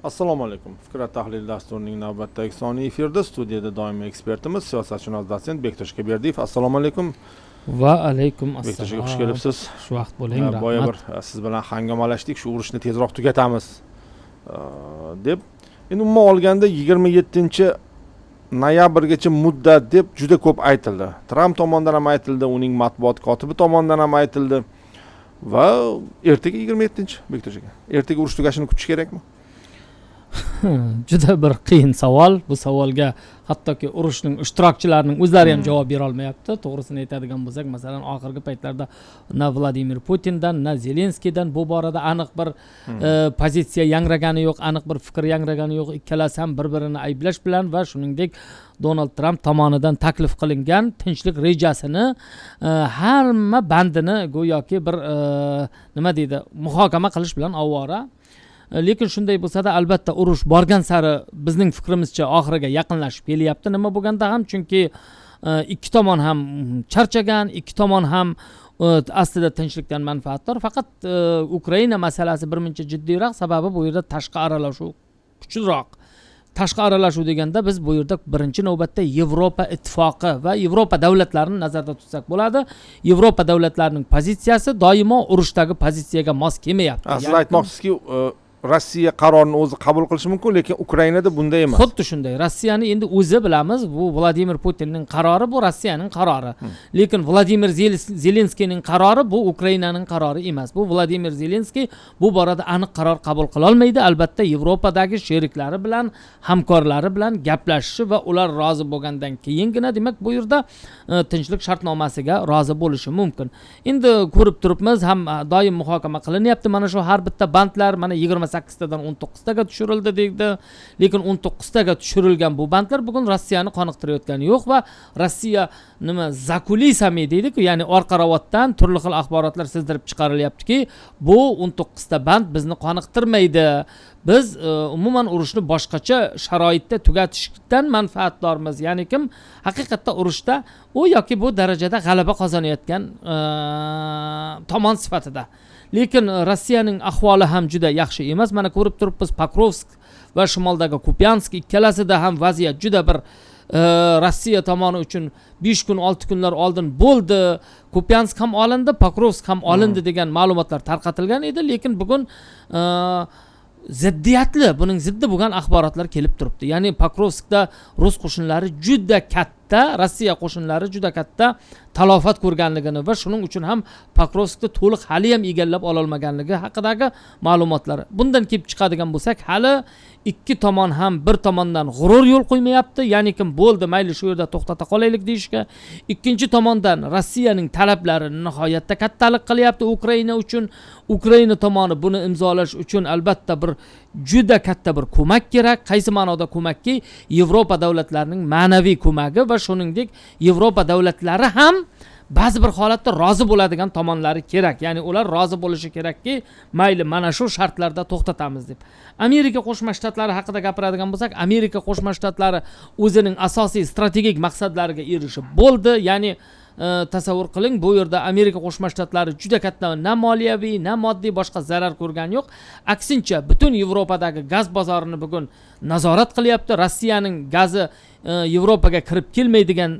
Assalomu alaykum. Fikr va tahlil dasturining navbatdagi soni efirda. Studiyada doimiy ekspertimiz, siyosatshunos, dotsent Bektosh Berdiyev. Assalomu alaykum. Va alaykum Bektosh aka, assalom. Xush kelibsiz. Xushvaqt bo'ling. Boya Rahmat. bir siz bilan hangomalashdik, shu urushni tezroq tugatamiz deb. Endi umuman olganda 27 noyabrgacha muddat deb juda ko'p aytildi. Tramp tomonidan ham aytildi, uning matbuot kotibi tomonidan ham aytildi. Va ertaga 27, Bektosh aka. Ertaga urush tugashini kutish kerakmi? Juda bir qiyin savol. Bu savolga hattoki urushning ishtirokchilarining o'zlari ham javob bera olmayapti. To'g'risini aytadigan bo'lsak, masalan, oxirgi paytlarda na Vladimir Putindan, na Zelenskiydan bu borada aniq bir pozitsiya yangragani yo'q, aniq bir fikr yangragani yo'q. Ikkalasi ham bir birini ayblash bilan va shuningdek Donald Tramp tomonidan taklif qilingan tinchlik rejasini hamma bandini go'yoki bir nima deydi, muhokama qilish bilan ovora. Lekin shunday bo'lsada, albatta, urush borgan sari, bizning fikrimizcha, oxiriga yaqinlashib kelyapti nima bo'lganda ham, chunki ikki tomon ham charchagan, ikki tomon ham aslida tinchlikdan manfaatdor. Faqat Ukraina masalasi birmuncha jiddiyroq, sababi bu yerda tashqi aralashuv kuchliroq. Tashqi aralashuv deganda biz bu yerda birinchi navbatda Yevropa Ittifoqi va Yevropa davlatlarini nazarda tutsak bo'ladi. Yevropa davlatlarining pozitsiyasi doimo urushdagi pozitsiyaga mos kelmayapti. Siz aytmoqchisizki, Rossiya qarorini o'zi qabul qilishi mumkin, lekin Ukrainada bunday emas. Xuddi shunday. Rossiyani endi o'zi bilamiz, bu Vladimir Putinning qarori, bu Rossiyaning qarori, lekin Vladimir Zelenskiyning qarori bu Ukrainaning qarori emas. Bu Vladimir Zelenskiy bu borada aniq qaror qabul qilolmaydi. Albatta, Yevropadagi sheriklari bilan, hamkorlari bilan gaplashishi va ular rozi bo'lgandan keyingina, demak, bu yerda tinchlik shartnomasiga rozi bo'lishi mumkin. Endi ko'rib turibmiz ham, doim muhokama qilinyapti mana shu har bitta bandlar. Mana, 28tadan 19taga tushirildi deydi, lekin 19taga tushirilgan bu bandlar bugun Rossiyani qoniqtirayotgani yo'q va Rossiya nima, за кулисами deydiku, ya'ni orqa ravoddan turli xil axborotlar sizdirib chiqarilyaptiki, bu 19ta band bizni qoniqtirmaydi, biz umuman urushni boshqacha sharoitda tugatishdan manfaatdormiz, ya'ni kim haqiqatda urushda u yoki bu darajada g'alaba qozonayotgan tomon sifatida. Lekin Rossiyaning ahvoli ham juda yaxshi emas. Mana, ko'rib turibmiz, Pokrovsk va shimoldagi Kupyansk, ikkalasida ham vaziyat juda bir Rossiya tomoni uchun 5 kun, 6 kunlar oldin bo'ldi, Kupyansk ham olindi, Pokrovsk ham olindi degan ma'lumotlar tarqatilgan edi, lekin bugun ziddiyatli, buning ziddi bo'lgan axborotlar kelib turibdi, ya'ni Pokrovskda rus qo'shinlari juda katta, Rossiya qo'shinlari juda katta talofat ko'rganligini va shuning uchun ham Pokrovskni to'liq haliyam egallab ololmaganligi haqidagi ma'lumotlar. Bundan kelib chiqadigan bo'lsak, hali ikki tomon ham bir tomondan g'urur yo'l qo'ymayapti, ya'ni kim bo'ldi, mayli, shu yerda to'xtata qolaylik deyishga. Ikkinchi tomondan Rossiyaning talablari nihoyatda kattalik qilyapti Ukraina uchun. Ukraina tomoni buni imzolash uchun albatta bir juda katta bir ko'mak kerak. Qaysi ma'noda ko'makki, Yevropa davlatlarining ma'naviy ko'magi va shuningdek Yevropa davlatlari ham ba'zi bir holatda rozi bo'ladigan tomonlari kerak, ya'ni ular rozi bo'lishi kerakki, mayli, mana shu shartlarda to'xtatamiz deb. Amerika Qo'shma Shtatlari haqida gapiradigan bo'lsak, Amerika Qo'shma Shtatlari o'zining asosiy strategik maqsadlariga erishib bo'ldi. Ya'ni tasavvur qiling, bu yerda Amerika Qo'shma Shtatlari juda katta na moliyaviy, na moddiy boshqa zarar ko'rgani yo'q. Aksincha, butun Yevropadagi gaz bozorini bugun nazorat qilyapti. Rossiyaning gazi Yevropaga kirib kelmaydigan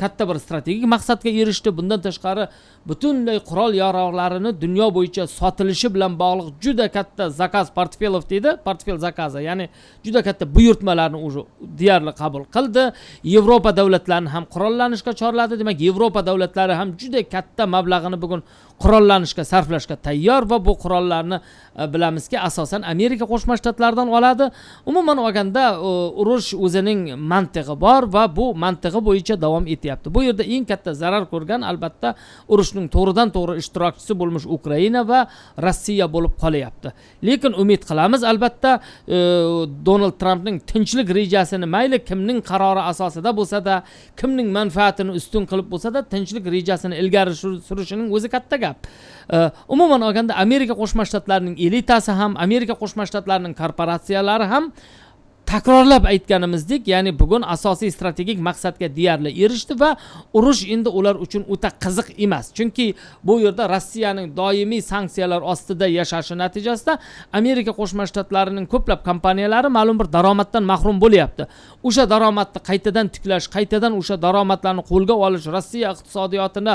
katta bir strategik maqsadga erishdi. Bundan tashqari, butunlay qurol yarog'larini dunyo bo'yicha sotilishi bilan bog'liq juda katta заказ портфелов deydi, портфель заказа, ya'ni juda katta buyurtmalarni уже deyarli qabul qildi. Yevropa davlatlarini ham qurollanishga chorladi. Demak, Yevropa davlatlari ham juda katta mablag'ini bugun qurollanishga sarflashga tayyor va bu qurollarni bilamizki, asosan Amerika Qo'shma Shtatlaridan oladi. Umuman olganda, urush o'zining mantig'i bor va bu mantig'i bo'yicha davom etyapti. Bu yerda eng katta zarar ko'rgan, albatta, urushning to'g'ridan to'g'ri ishtirokchisi bo'lmish Ukraina va Rossiya bo'lib qolyapti. Lekin umid qilamiz, albatta, Donald Trampning tinchlik rejasini, mayli, kimning qarori asosida bo'lsada, kimning manfaatini ustun qilib bo'lsada, tinchlik rejasini ilgari surishining o'zi katta gap. Umuman olganda, Amerika Qo'shma Shtatlarining elitasi ham, Amerika Qo'shma Shtatlarining korporatsiyalari ham Takrorlab aytganimizdek, ya'ni bugun asosiy strategik maqsadga deyarli erishdi va urush endi ular uchun o'ta qiziq emas, chunki bu yerda Rossiyaning doimiy sanksiyalar ostida yashashi natijasida Amerika Qo'shma Shtatlarining ko'plab kompaniyalari ma'lum bir daromaddan mahrum bo'lyapti. O'sha daromadni qaytadan tiklash, qaytadan o'sha daromadlarni qo'lga olish, Rossiya iqtisodiyotini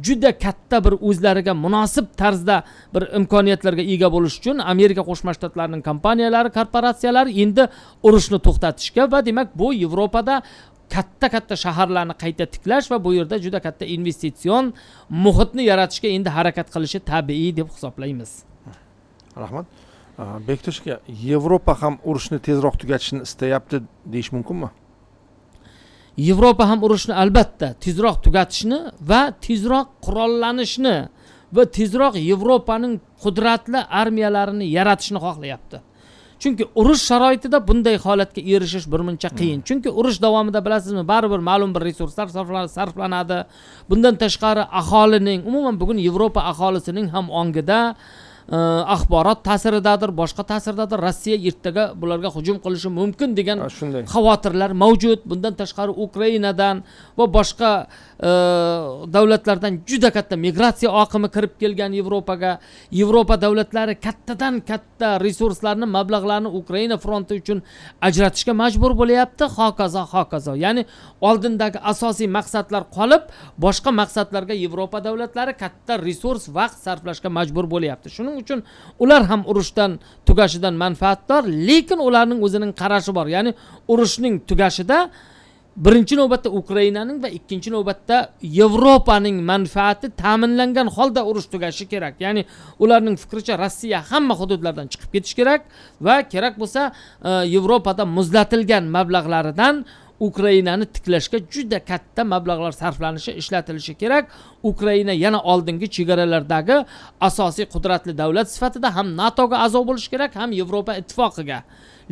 juda katta bir o'zlariga munosib tarzda bir imkoniyatlarga ega bo'lish uchun Amerika Qo'shma Shtatlarining kompaniyalari, korporatsiyalari endi urushni to'xtatishga va demak, bu Yevropada katta katta shaharlarni qayta tiklash va bu yerda juda katta investitsion muhitni yaratishga endi harakat qilishi tabiiy deb hisoblaymiz. Rahmat. Bektosh aka, Yevropa ham urushni tezroq tugatishni istayapti deyish mumkinmi? Yevropa ham urushni albatta tezroq tugatishni va tezroq qurollanishni va tezroq Yevropaning qudratli armiyalarini yaratishni xohlayapti, chunki urush sharoitida bunday holatga erishish birmuncha qiyin. Chunki urush davomida, bilasizmi, baribir ma'lum bir resurslar sarflanadi. Bundan tashqari, aholining, umuman bugun Yevropa aholisining ham ongida axborot ta'siridadir, boshqa ta'sirdadir, Rossiya ertaga bularga hujum qilishi mumkin degan Shunday. xavotirlar mavjud. Bundan tashqari, Ukrainadan va boshqa davlatlardan juda katta migratsiya oqimi kirib kelgan Yevropaga. Yevropa davlatlari kattadan katta resurslarni, mablag'larni Ukraina fronti uchun ajratishga majbur bo'lyapti, hokazo, hokazo. Ya'ni oldindagi asosiy maqsadlar qolib, boshqa maqsadlarga Yevropa davlatlari katta resurs, vaqt sarflashga majbur bo'lyapti. Shuning uchun ular ham urushdan tugashidan manfaatdor, lekin ularning o'zining qarashi bor, ya'ni urushning tugashida birinchi navbatda Ukrainaning va ikkinchi navbatda Yevropaning manfaati ta'minlangan holda urush tugashi kerak. Ya'ni ularning fikricha, Rossiya hamma hududlardan chiqib ketishi kerak va kerak bo'lsa Yevropada muzlatilgan mablag'laridan Ukrainani tiklashga juda katta mablag'lar sarflanishi, ishlatilishi kerak. Ukraina yana oldingi chegaralardagi asosiy qudratli davlat sifatida ham NATOga a'zo bo'lishi kerak, ham Yevropa Ittifoqiga.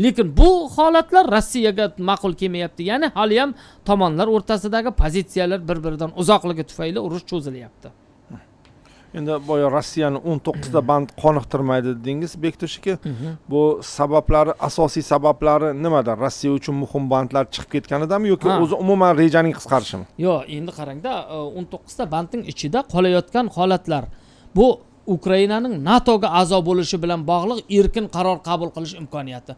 Lekin bu holatlar Rossiyaga ma'qul kelmayapti. Ya'ni haliyam tomonlar o'rtasidagi pozitsiyalar bir biridan uzoqligi tufayli urush cho'zilyapti. Endi boya Rossiyani 19 ta band qoniqtirmaydi dedingiz, Bektosh aka. Bu sabablari, asosiy sabablari nimada? Rossiya uchun muhim bandlar chiqib ketganidami yoki o'zi umuman rejaning qisqarishimi? Yo'q, endi qarangda, 19 ta bandning ichida qolayotgan holatlar, bu Ukrainaning NATOga a'zo bo'lishi bilan bog'liq erkin qaror qabul qilish imkoniyati.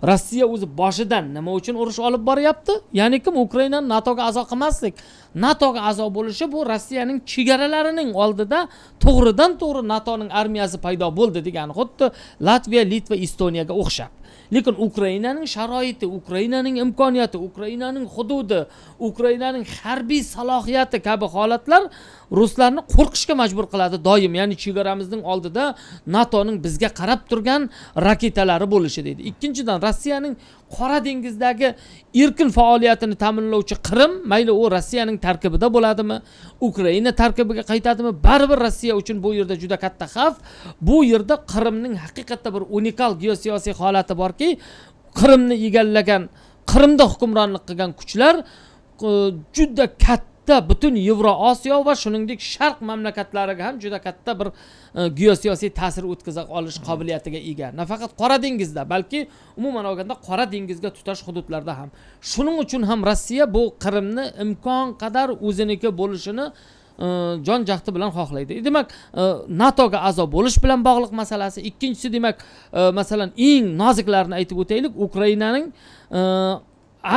Rossiya o'zi boshidan nima uchun urush olib boryapti? Ya'ni kim Ukrainani NATOga a'zo qilmaslik. NATOga a'zo bo'lishi bu Rossiyaning chegaralarining oldida to'g'ridan to'g'ri NATOning armiyasi paydo bo'ldi degani, xuddi Latviya, Litva, Estoniyaga o'xshab. Lekin Ukrainaning sharoiti, Ukrainaning imkoniyati, Ukrainaning hududi, Ukrainaning harbiy salohiyati kabi holatlar ruslarni qo'rqishga majbur qiladi doim. Ya'ni chegaramizning oldida NATOning bizga qarab turgan raketalari bo'lishi deydi. Ikkinchidan, Rossiyaning Qora dengizdagi erkin faoliyatini ta'minlovchi Qrim, mayli u Rossiyaning tarkibida bo'ladimi, Ukraina tarkibiga qaytadimi, baribir Rossiya uchun bu yerda juda katta xavf. Bu yerda Qrimning haqiqatda bir unikal geosiyosiy holati borki, Qrimni egallagan, Qrimda hukmronlik qilgan kuchlar juda katta butun Yevroosiyo va shuningdek sharq mamlakatlariga ham juda katta bir geosiyosiy ta'sir o'tkaza olish qobiliyatiga ega, nafaqat Qora dengizda, balki umuman olganda Qora dengizga tutash hududlarda ham. Shuning uchun ham Rossiya bu Qrimni imkon qadar o'ziniki bo'lishini jon jahdi bilan xohlaydi. Demak, NATOga a'zo bo'lish bilan bog'liq masalasi. Ikkinchisi, demak, masalan, eng noziklarini aytib o'taylik, Ukrainaning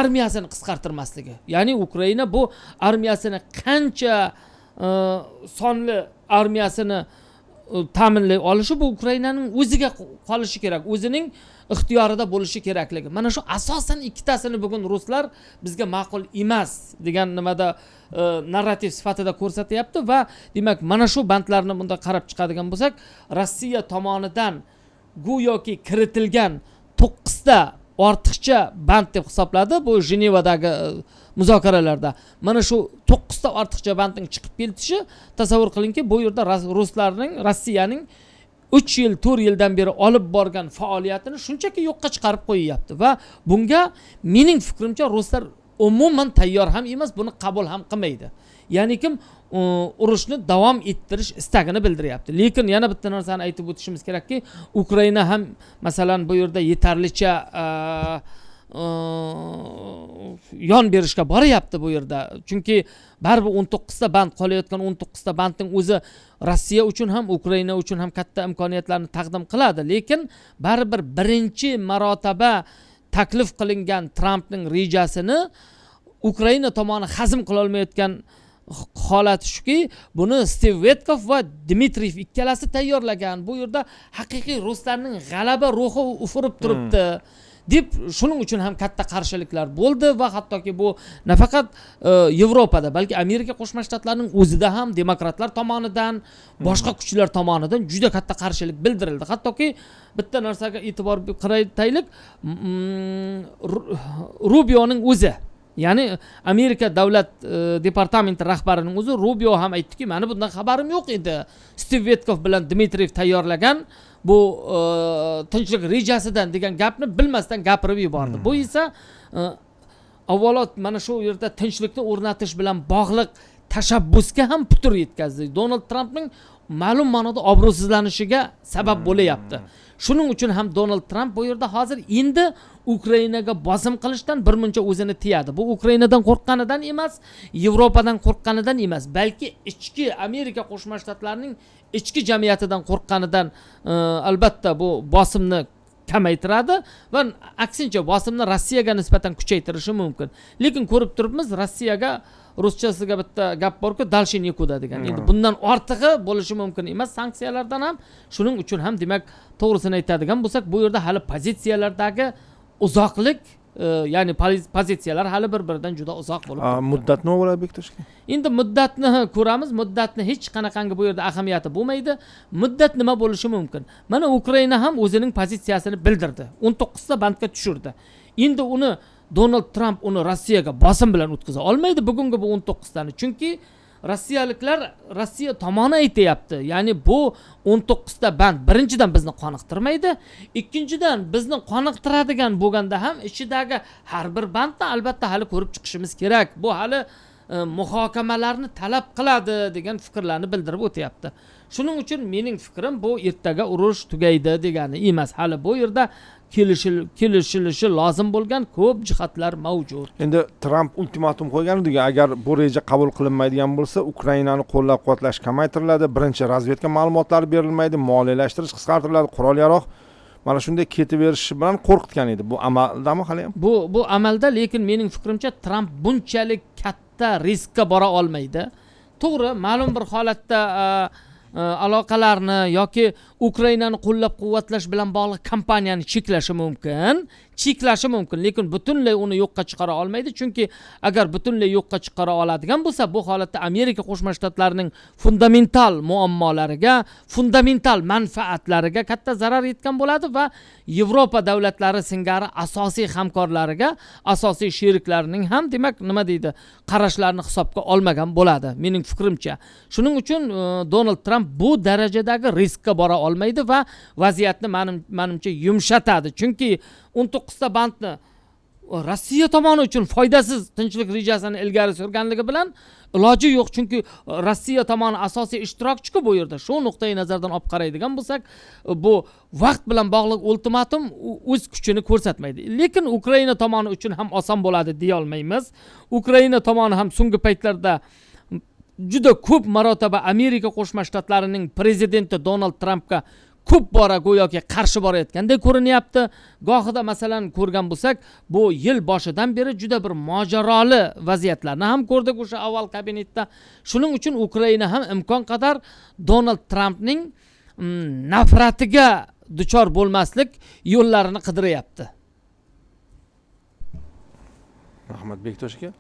armiyasini qisqartirmasligi. Ya'ni Ukraina bu armiyasini qancha sonli armiyasini ta'minlay olishi bu Ukrainaning o'ziga qolishi kerak, o'zining ixtiyorida bo'lishi kerakligi. Mana shu asosan ikkitasini bugun ruslar bizga ma'qul emas degan nimada narrativ sifatida ko'rsatyapti. Va demak, mana shu bandlarni bunday qarab chiqadigan bo'lsak, Rossiya tomonidan go'yoki kiritilgan to'qqizta ortiqcha band deb hisobladi bu Jenevadagi muzokaralarda. Mana shu to'qqizta ortiqcha bandning chiqib ketishi, tasavvur qilingki, bu yerda ruslarning, Rossiyaning 3 yil, 4 yildan beri olib borgan faoliyatini shunchaki yo'qqa chiqarib qo'yyapti. Va bunga, mening fikrimcha, ruslar umuman tayyor ham emas, buni qabul ham qilmaydi. Ya'ni kim urushni davom ettirish istagini bildiryapti. Lekin yana bitta narsani aytib o'tishimiz kerakki, Ukraina ham, masalan, bu yerda yetarlicha yon berishga boryapti bu yerda. Chunki baribir 19 ta band, qolayotgan 19 ta bandning o'zi Rossiya uchun ham, Ukraina uchun ham katta imkoniyatlarni taqdim qiladi. Lekin baribir birinchi marotaba taklif qilingan Trampning rejasini Ukraina tomoni hazm qilolmayotgan holati shuki, buni Stiv Vetkov va Dmitriyev ikkalasi tayyorlagan. Bu yerda haqiqiy ruslarning g'alaba ruhi ufurib turibdi deb, shuning uchun ham katta qarshiliklar bo'ldi va hattoki bu nafaqat Yevropada, balki Amerika Qo'shma Shtatlarining o'zida ham demokratlar tomonidan, boshqa kuchlar tomonidan juda katta qarshilik bildirildi. Hattoki bitta narsaga e'tibor qarataylik, Rubioning o'zi, ya'ni Amerika davlat departamenti rahbarining o'zi Rubio ham aytdiki, mani bundan xabarim yo'q edi, Stiv Vetkov bilan Dmitriyev tayyorlagan bu tinchlik rejasidan degan gapni bilmasdan gapirib yubordi. Bu esa avvalo mana shu yerda tinchlikni o'rnatish bilan bog'liq tashabbusga ham putur yetkazdi, Donald Trampning ma'lum ma'noda obro'sizlanishiga sabab bo'layapti. Shuning uchun ham Donald Tramp bu yerda hozir endi Ukrainaga bosim qilishdan birmuncha o'zini tiyadi. Bu Ukrainadan qo'rqqanidan emas, Yevropadan qo'rqqanidan emas, balki ichki Amerika Qo'shma Shtatlarining ichki jamiyatidan qo'rqqanidan albatta bu bosimni kamaytiradi va aksincha bosimni Rossiyaga nisbatan kuchaytirishi mumkin. Lekin ko'rib turibmiz, Rossiyaga ruschasiga bitta gap borku, "дальше некуда" degan. Endi bundan ortig'i bo'lishi mumkin emas sanksiyalardan ham. Shuning uchun ham, demak, to'g'risini aytadigan bo'lsak, bu yerda hali pozitsiyalardagi uzoqlik, ya'ni pozitsiyalar hali bir biridan juda uzoq bo'lib turibdi. Muddat nima bo'ladi, Bektosh aka? Endi muddatni ko'ramiz. Muddatni hech qanaqangi bu yerda ahamiyati bo'lmaydi. Muddat nima bo'lishi mumkin? Mana Ukraina ham o'zining pozitsiyasini bildirdi, 19 ta bandga tushirdi. Endi uni Donald Tramp uni Rossiyaga bosim bilan o'tkaza olmaydi bugungi bu 19 tani, chunki rossiyaliklar, Rossiya tomoni aytyapti, ya'ni bu 19 ta band birinchidan bizni qoniqtirmaydi, ikkinchidan bizni qoniqtiradigan bo'lganda ham ichidagi har bir bandni albatta hali ko'rib chiqishimiz kerak, bu hali muhokamalarni talab qiladi degan fikrlarni bildirib o'tyapti. Shuning uchun mening fikrim, bu ertaga urush tugaydi degani emas, hali bu yerda kelishilishi lozim bo'lgan ko'p jihatlar mavjud. Endi Tramp ultimatum qo'ygan edi, agar bu reja qabul qilinmaydigan bo'lsa, Ukrainani qo'llab quvvatlash kamaytiriladi, birinchi razvedka ma'lumotlari berilmaydi, moliyalashtirish qisqartiriladi, qurol yarog' mana shunday ketaverishi bilan qo'rqitgan edi. Bu amaldami haliyam? Bu amalda, lekin mening fikrimcha, Tramp bunchalik katta riskka bora olmaydi. To'g'ri, ma'lum bir holatda aloqalarni yoki Ukrainani qo'llab quvvatlash bilan bog'liq kampaniyani cheklashi mumkin, lekin butunlay uni yo'qqa chiqara olmaydi. Chunki agar butunlay yo'qqa chiqara oladigan bo'lsa, bu holatda Amerika Qo'shma Shtatlarining fundamental muammolariga, fundamental manfaatlariga katta zarar yetgan bo'ladi va Yevropa davlatlari singari asosiy hamkorlariga, asosiy sheriklarining ham, demak, nima deydi, qarashlarini hisobga olmagan bo'ladi, mening fikrimcha. Shuning uchun Donald Tramp bu darajadagi riskka bora olmaydi va vaziyatni manimcha yumshatadi. Chunki 19 ta bandni Rossiya tomoni uchun foydasiz tinchlik rejasini ilgari surganligi bilan iloji yo'q, chunki Rossiya tomoni asosiy ishtirokchiku bu yerda. Shu nuqtai nazardan olib qaraydigan bo'lsak, bu vaqt bilan bog'liq ultimatum o'z kuchini ko'rsatmaydi. Lekin Ukraina tomoni uchun ham oson bo'ladi deya olmaymiz. Ukraina tomoni ham so'nggi paytlarda juda ko'p marotaba Amerika Qo'shma Shtatlarining prezidenti Donald Trampga ko'p bora go'yoki qarshi borayotgandek ko'rinyapti gohida. Masalan, ko'rgan bo'lsak, bu yil boshidan beri juda bir mojaroli vaziyatlarni ham ko'rdik o'sha Oval kabinetda. Shuning uchun Ukraina ham imkon qadar Donald Trampning nafratiga duchor bo'lmaslik yo'llarini qidiryapti. Rahmat, Bektosh aka.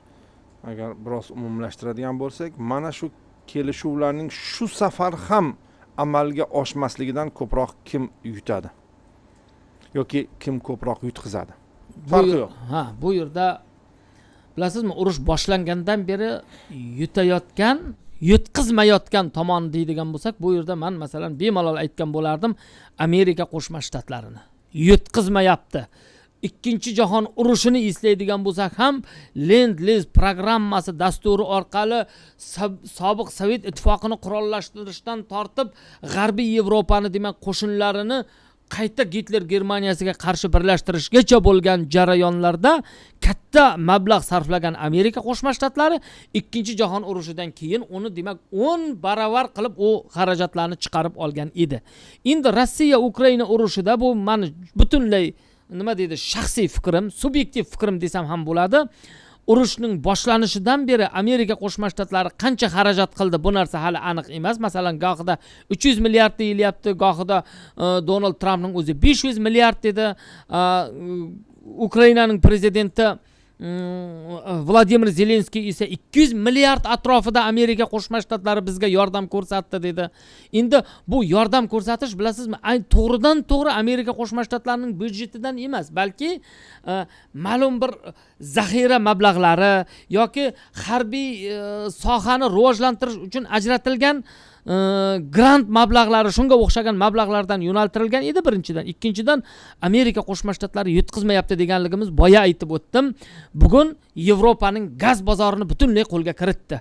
Agar biroz umumlashtiradigan bo'lsak, mana shu kelishuvlarning shu safar ham amalga oshmasligidan ko'proq kim yutadi yoki kim ko'proq yutqizadi? Farqi yo'q. Ha, bu yerda, bilasizmi, urush boshlangandan beri yutayotgan, yutqizmayotgan tomon deydigan bo'lsak, bu yerda man, masalan, bemalol aytgan bo'lardim Amerika Qo'shma Shtatlarini yutqizmayapti. Ikkinchi jahon urushini eslaydigan bo'lsak ham, lend liz programmasi dasturi orqali sobiq Sovet Ittifoqini qurollashtirishdan tortib g'arbiy Yevropani, demak, qo'shinlarini Qayta Gitler Germaniyasiga qarshi birlashtirishgacha bo'lgan jarayonlarda katta mablag' sarflagan Amerika Qo'shma Shtatlari Ikkinchi jahon urushidan keyin uni, demak, 10 baravar qilib u xarajatlarni chiqarib olgan edi. Endi Rossiya Ukraina urushida, bu mani butunlay, nima deydi, shaxsiy fikrim, subyektiv fikrim desam ham bo'ladi, urushning boshlanishidan beri Amerika Qo'shma Shtatlari qancha xarajat qildi, bu narsa hali aniq emas. Masalan, gohida 300 milliard deyilyapti, gohida Donald Trampning o'zi 500 milliard dedi. Ukrainaning prezidenti Vladimir Zelenskiy esa 200 milliard atrofida Amerika Qo'shma Shtatlari bizga yordam ko'rsatdi dedi. Endi bu yordam ko'rsatish, bilasizmi, to'g'ridan to'g'ri Amerika Qo'shma Shtatlarining byudjetidan emas, balki ma'lum bir zaxira mablag'lari yoki harbiy sohani rivojlantirish uchun ajratilgan grant mablag'lari, shunga o'xshagan mablag'lardan yo'naltirilgan edi, birinchidan. Ikkinchidan, Amerika Qo'shma Shtatlari yutqizmayapti deganligimiz, boya aytib o'tdim, bugun Yevropaning gaz bozorini butunlay qo'lga kiritdi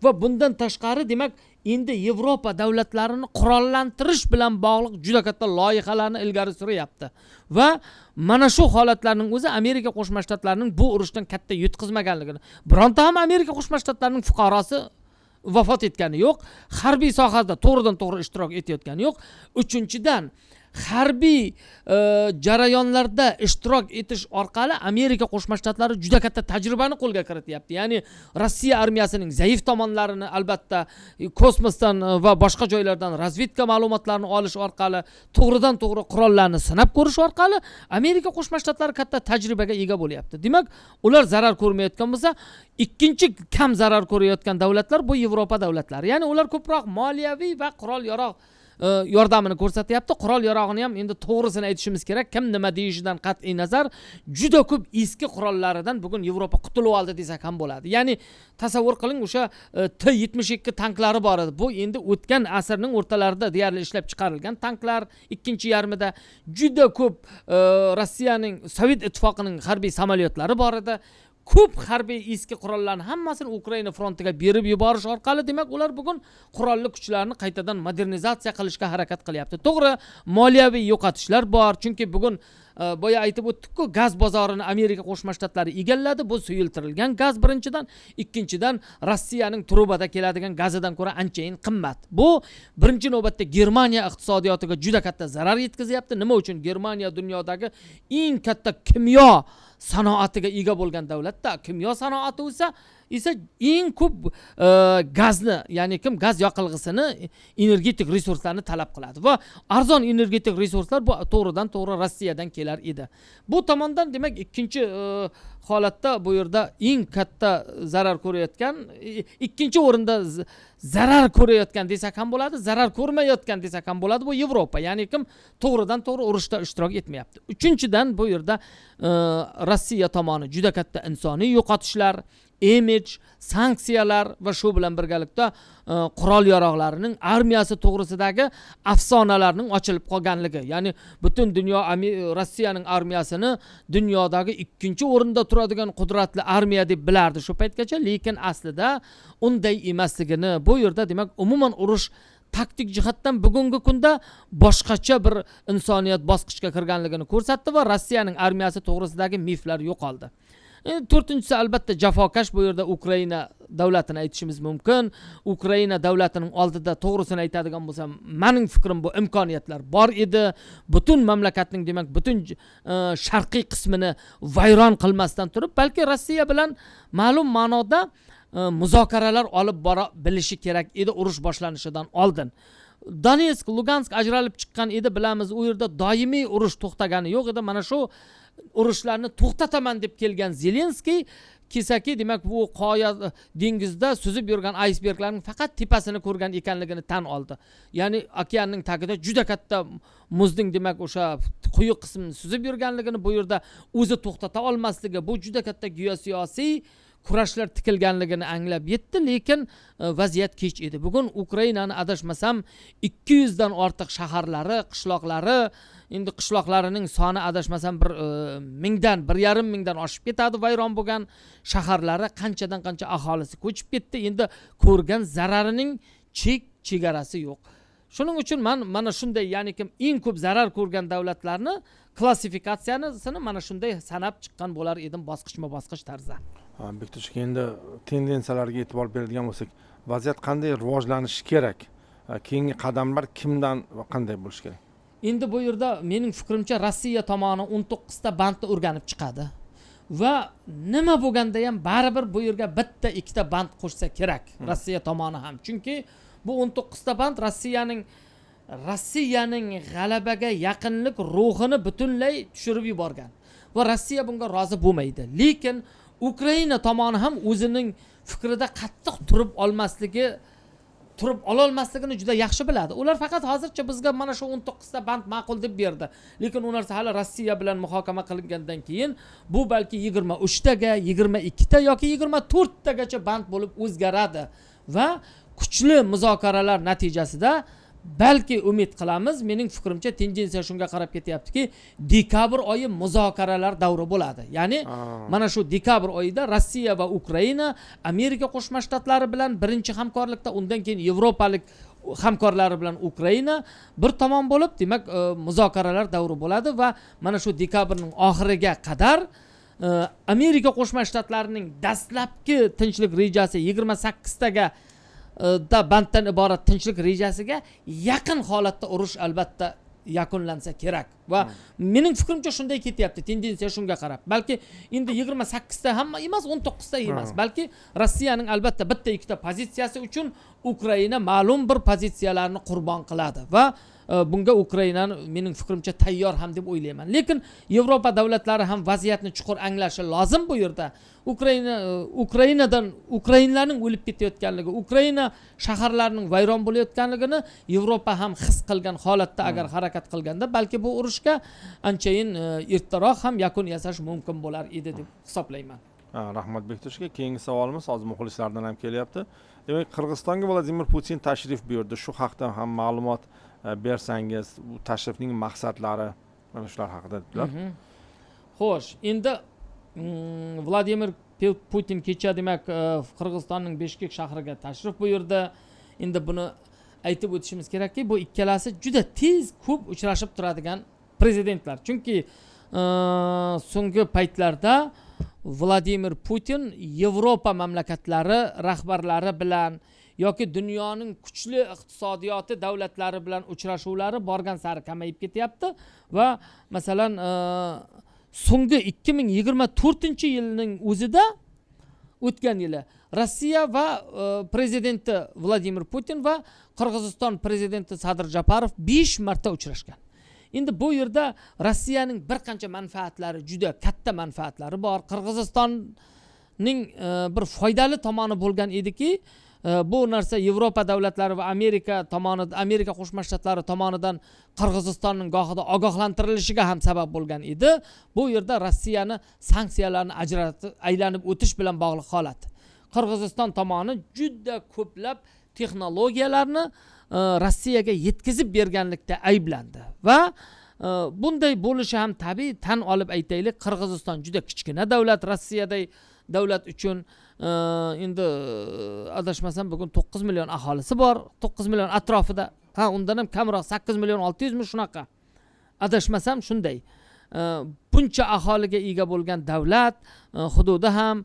va bundan tashqari, demak, endi Yevropa davlatlarini qurollantirish bilan bog'liq juda katta loyihalarni ilgari suryapti. Va mana shu holatlarning o'zi Amerika Qo'shma Shtatlarining bu urushdan katta yutqizmaganligini, bironta ham Amerika Qo'shma Shtatlarining fuqarosi vafot etgani yo'q, harbiy sohada to'g'ridan to'g'ri ishtirok etayotgani yo'q. Uchinchidan, harbiy jarayonlarda ishtirok etish orqali Amerika Qo'shma Shtatlari juda katta tajribani qo'lga kirityapti. Ya'ni Rossiya armiyasining zaif tomonlarini, albatta, kosmosdan va boshqa joylardan razvedka ma'lumotlarini olish orqali, to'g'ridan to'g'ri qurollarni sinab ko'rish orqali Amerika Qo'shma Shtatlari katta tajribaga ega bo'lyapti. Demak, ular zarar ko'rmayotgan bo'lsa, ikkinchi kam zarar ko'rayotgan davlatlar bu Yevropa davlatlari. Ya'ni ular ko'proq moliyaviy va qurol yarog' yordamini ko'rsatyapti. Qurol yarog'ini ham, endi to'g'risini aytishimiz kerak, kim nima deyishidan qat'iy nazar, juda ko'p eski qurollaridan bugun Yevropa qutulib oldi desak ham bo'ladi. Ya'ni tasavvur qiling, o'sha T-72 tanklari bor edi. Bu endi o'tgan asrning o'rtalarida deyarli ishlab chiqarilgan tanklar, ikkinchi yarmida. Juda ko'p Rossiyaning, Sovet Ittifoqining harbiy samolyotlari bor edi. Ko'p harbiy eski qurollarni hammasini Ukraina frontiga berib yuborish orqali, demak, ular bugun qurolli kuchlarni qaytadan modernizatsiya qilishga harakat qilyapti. To'g'ri, moliyaviy yo'qotishlar bor, chunki bugun boya aytib o'tdikku, gaz bozorini Amerika Qo'shma Shtatlari egalladi. Bu suyultirilgan gaz, birinchidan. Ikkinchidan, Rossiyaning trubada keladigan gazidan ko'ra anchayin qimmat. Bu birinchi navbatda Germaniya iqtisodiyotiga juda katta zarar yetkazyapti. Nima uchun? Germaniya dunyodagi eng katta kimyo sanoatiga ega bo'lgan davlatda. Kimyo sanoati esa eng ko'p gazni, ya'ni kim gaz yoqilg'isini, energetik resurslarni talab qiladi va arzon energetik resurslar bu to'g'ridan to'g'ri Rossiyadan kelar edi. Bu tomondan, demak, ikkinchi holatda bu yerda eng katta zarar ko'rayotgan, ikkinchi o'rinda zarar ko'rayotgan desak ham bo'ladi, zarar ko'rmayotgan desak ham bo'ladi, bu Yevropa, ya'ni kim to'g'ridan to'g'ri urushda ishtirok etmayapti. Uchinchidan, bu yerda Rossiya tomoni juda katta insoniy yo'qotishlar, imij, sanksiyalar va shu bilan birgalikda qurol yarog'larining armiyasi to'g'risidagi afsonalarning ochilib qolganligi. Ya'ni butun dunyo Rossiyaning armiyasini dunyodagi ikkinchi o'rinda turadigan qudratli armiya deb bilardi shu paytgacha, lekin aslida unday emasligini, bu yerda, demak, umuman urush taktik jihatdan bugungi kunda boshqacha bir insoniyat bosqichga kirganligini ko'rsatdi va Rossiyaning armiyasi to'g'risidagi miflar yo'qoldi. Endi to'rtinchisi, albatta, jafokash bu yerda Ukraina davlatini aytishimiz mumkin. Ukraina davlatining oldida, to'g'risini aytadigan bo'lsam, mening fikrim, bu imkoniyatlar bor edi. Butun mamlakatning, demak, butun sharqiy qismini vayron qilmasdan turib, balki Rossiya bilan ma'lum ma'noda muzokaralar olib bora bilishi kerak edi urush boshlanishidan oldin. Donetsk, Lugansk ajralib chiqqan edi, bilamiz. U yerda doimiy urush to'xtagani yo'q edi. Mana shu urushlarni to'xtataman deb kelgan Zelenskiy kelsaki, demak, bu qoya dengizda suzib yurgan aysberglarning faqat tepasini ko'rgan ekanligini tan oldi. Ya'ni okeanning tagida juda katta muzning, demak, o'sha quyiq qismini suzib yurganligini, bu yerda o'zi to'xtata olmasligi, bu juda katta geosiyosiy kurashlar tikilganligini anglab yetdi, lekin vaziyat kech edi. Bugun Ukrainani, adashmasam, 200 dan ortiq shaharlari, qishloqlari, endi qishloqlarining soni, adashmasam, bir mingdan, 1,5 mingdan oshib ketadi vayron bo'lgan shaharlari, qanchadan qancha aholisi ko'chib ketdi. Endi ko'rgan zararining chek chegarasi yo'q. Shuning uchun man mana shunday, ya'ni kim eng ko'p zarar ko'rgan davlatlarni klassifikatsiyasini mana shunday sanab chiqqan bo'lar edim, bosqichma bosqich tarzda. Bektosh aka, endi tendensiyalarga e'tibor beradigan bo'lsak, vaziyat qanday rivojlanishi kerak? Keyingi qadamlar kimdan va qanday bo'lishi kerak? Endi bu yerda mening fikrimcha, Rossiya tomoni 19 ta bandni o'rganib chiqadi va nima bo'lganda ham baribir bu yerga bitta ikkita band qo'shsa kerak Rossiya tomoni ham. Chunki bu 19 ta band Rossiyaning g'alabaga yaqinlik ruhini butunlay tushirib yuborgan va Rossiya bunga rozi bo'lmaydi. Lekin Ukraina tomoni ham o'zining fikrida qattiq turib ololmasligini juda yaxshi biladi. Ular faqat hozircha bizga mana shu 19 ta band ma'qul deb berdi, lekin u narsa hali Rossiya bilan muhokama qilingandan keyin bu balki 23 taga, 22 ta yoki 24 tagacha band bo'lib o'zgaradi va kuchli muzokaralar natijasida balki, umid qilamiz, mening fikrimcha, tendensiya shunga qarab ketyaptiki, dekabr oyi muzokaralar davri bo'ladi. Ya'ni mana shu dekabr oyida Rossiya va Ukraina Amerika Qo'shma Shtatlari bilan birinchi hamkorlikda, undan keyin yevropalik hamkorlari bilan Ukraina bir tomon bo'lib, demak, muzokaralar davri bo'ladi va mana shu dekabrning oxiriga qadar Amerika Qo'shma Shtatlarining dastlabki tinchlik rejasi, 28 taga da banddan iborat tinchlik rejasiga yaqin holatda urush albatta yakunlansa kerak. Va mening fikrimcha, shunday ketyapti tendensiya, shunga qarab. Balki endi 28 ta hamma emas, 19 ta emas, balki Rossiyaning albatta bitta ikkita pozitsiyasi uchun Ukraina ma'lum bir pozitsiyalarni qurbon qiladi va bunga Ukrainani, mening fikrimcha, tayyor ham deb o'ylayman. Lekin Yevropa davlatlari ham vaziyatni chuqur anglashi lozim. Bu yerda Ukraina Ukrainadan ukrainlarning o'lib ketayotganligi, Ukraina shaharlarining vayron bo'layotganligini Yevropa ham his qilgan holatda agar harakat qilganda, balki bu urushga anchayin ertaroq ham yakun yasash mumkin bo'lar edi deb hisoblayman. Ha, rahmat, Bektosh aka. Keyingi savolimiz hozir muxlislardan ham kelyapti. Demak, Qirg'izistonga Vladimir Putin tashrif buyurdi. Shu haqda ham ma'lumot bersangiz, bu tashrifning maqsadlari, mana shular haqida dedilar. Xo'sh, endi Vladimir Putin kecha, demak, Qirg'izistonning Bishkek shahriga tashrif buyurdi. Endi buni aytib o'tishimiz kerakki, bu ikkalasi juda tez ko'p uchrashib turadigan prezidentlar, chunki so'nggi paytlarda Vladimir Putin Yevropa mamlakatlari rahbarlari bilan yoki dunyoning kuchli iqtisodiyoti davlatlari bilan uchrashuvlari borgan sari kamayib ketyapti. Va masalan, so'nggi 2024-yilning o'zida, o'tgan yili Rossiya va prezidenti Vladimir Putin va Qirg'iziston prezidenti Sadir Japarov besh marta uchrashgan. Endi bu yerda Rossiyaning bir qancha manfaatlari, juda katta manfaatlari bor. Qirg'izistonning bir foydali tomoni bo'lgan ediki, bu narsa Yevropa davlatlari va Amerika tomoni, Amerika Qo'shma Shtatlari tomonidan Qirg'izistonning gohida ogohlantirilishiga ham sabab bo'lgan edi. Bu yerda Rossiyani sanksiyalarni ajratib, aylanib o'tish bilan bog'liq holat. Qirg'iziston tomoni juda ko'plab texnologiyalarni Rossiyaga yetkazib berganlikda ayblandi va bunday bo'lishi ham tabiiy. Tan olib aytaylik, Qirg'iziston juda kichkina davlat Rossiyaday davlat uchun. Endi adashmasam, bugun 9 million aholisi bor, 9 million atrofida, ha, undan ham kamroq, 8 million 6 yuzmi, shunaqa, adashmasam shunday. Buncha aholiga ega bo'lgan davlat, hududi ham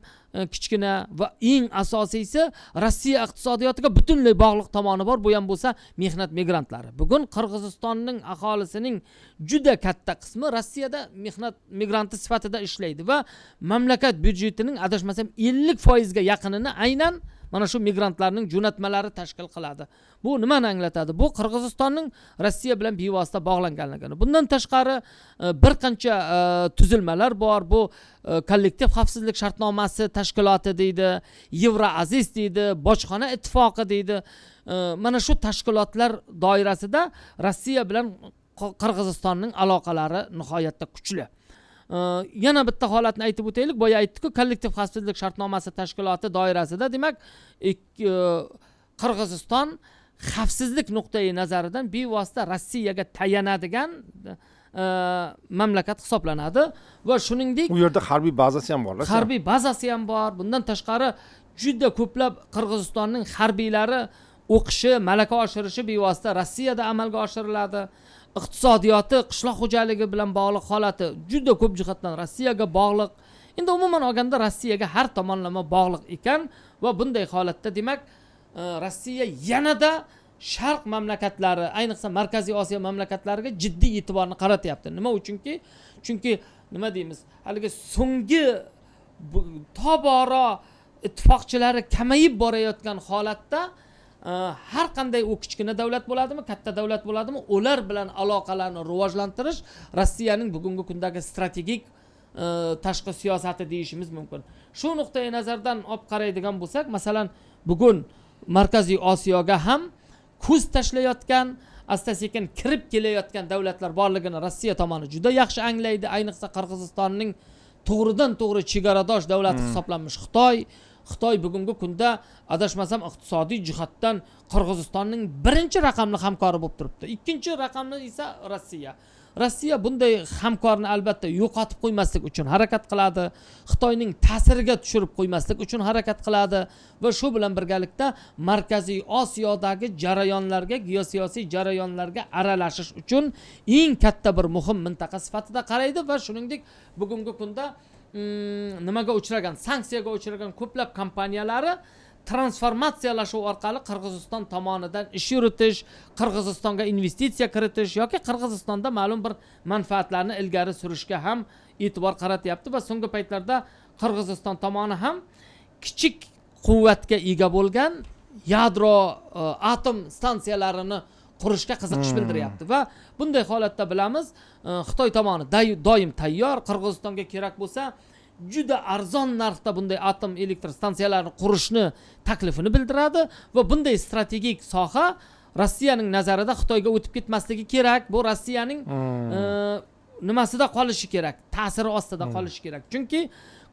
kichkina va eng asosiysi, Rossiya iqtisodiyotiga butunlay bog'liq tomoni bor. Bu ham bo'lsa mehnat migrantlari. Bugun Qirg'izistonning aholisining juda katta qismi Rossiyada mehnat migranti sifatida ishlaydi va mamlakat byudjetining, adashmasam, 50 foizga yaqinini aynan mana shu migrantlarning jo'natmalari tashkil qiladi. Bu nimani anglatadi? Bu Qirg'izistonning Rossiya bilan bevosita bog'langanligini. Bundan tashqari, bir qancha tuzilmalar bor. Bu kollektiv xavfsizlik shartnomasi tashkiloti deydi, Yevroaziz deydi, bojxona ittifoqi deydi. Mana shu tashkilotlar doirasida Rossiya bilan Qirg'izistonning aloqalari nihoyatda kuchli. Yana bitta holatni aytib o'taylik. Boya aytdikku, kollektiv xavfsizlik shartnomasi tashkiloti doirasida, demak, Qirg'iziston xavfsizlik nuqtai nazaridan bevosita Rossiyaga tayanadigan mamlakat hisoblanadi va shuningdek U yerda harbiy bazasi ham bor. Harbiy bazasi ham bor. Bundan tashqari, juda ko'plab Qirg'izistonning harbiylari O'qishi, malaka oshirishi bevosita Rossiyada amalga oshiriladi. Iqtisodiyoti, qishloq xo'jaligi bilan bog'liq holati juda ko'p jihatdan Rossiyaga bog'liq. Endi umuman olganda Rossiyaga har tomonlama bog'liq ekan va bunday holatda, demak, Rossiya yanada sharq mamlakatlari, ayniqsa Markaziy Osiyo mamlakatlariga jiddiy e'tiborni qaratyapti. Nima uchunki? Chunki, nima deymiz, haligi so'nggi tobora ittifoqchilari kamayib borayotgan holatda har qanday, u kichkina davlat bo'ladimi, katta davlat bo'ladimi, ular bilan aloqalarni rivojlantirish Rossiyaning bugungi kundagi strategik tashqi siyosati deyishimiz mumkin. Shu nuqtai nazardan olib qaraydigan bo'lsak, masalan, bugun Markaziy Osiyoga ham ko'z tashlayotgan, asta sekin kirib kelayotgan davlatlar borligini Rossiya tomoni juda yaxshi anglaydi. Ayniqsa Qirg'izistonning to'g'ridan to'g'ri chegaradosh davlati hisoblanmish Xitoy bugungi kunda, adashmasam, iqtisodiy jihatdan Qirg'izistonning birinchi raqamli hamkori bo'lib turibdi. Ikkinchi raqamli esa Rossiya. Rossiya bunday hamkorni albatta yo'qotib qo'ymaslik uchun harakat qiladi, Xitoyning ta'siriga tushirib qo'ymaslik uchun harakat qiladi va shu bilan birgalikda Markaziy Osiyodagi jarayonlarga, geosiyosiy jarayonlarga aralashish uchun eng katta bir muhim mintaqa sifatida qaraydi. Va shuningdek, bugungi kunda nimaga uchragan, sanksiyaga uchragan ko'plab kompaniyalari transformatsiyalashuv orqali Qirg'iziston tomonidan ish yuritish, Qirg'izistonga investitsiya kiritish yoki Qirg'izistonda ma'lum bir manfaatlarni ilgari surishga ham e'tibor qaratyapti. Va so'nggi paytlarda Qirg'iziston tomoni ham kichik quvvatga ega bo'lgan yadro, atom stansiyalarini qurishga qiziqish bildiryapti. Va bunday holatda, bilamiz, Xitoy tomoni doim tayyor Qirg'izistonga kerak bo'lsa juda arzon narxda bunday atom elektr stansiyalarini qurishni taklifini bildiradi. Va bunday strategik soha Rossiyaning nazarida Xitoyga o'tib ketmasligi kerak. Bu Rossiyaning nimasida qolishi kerak, ta'siri ostida qolishi kerak. Chunki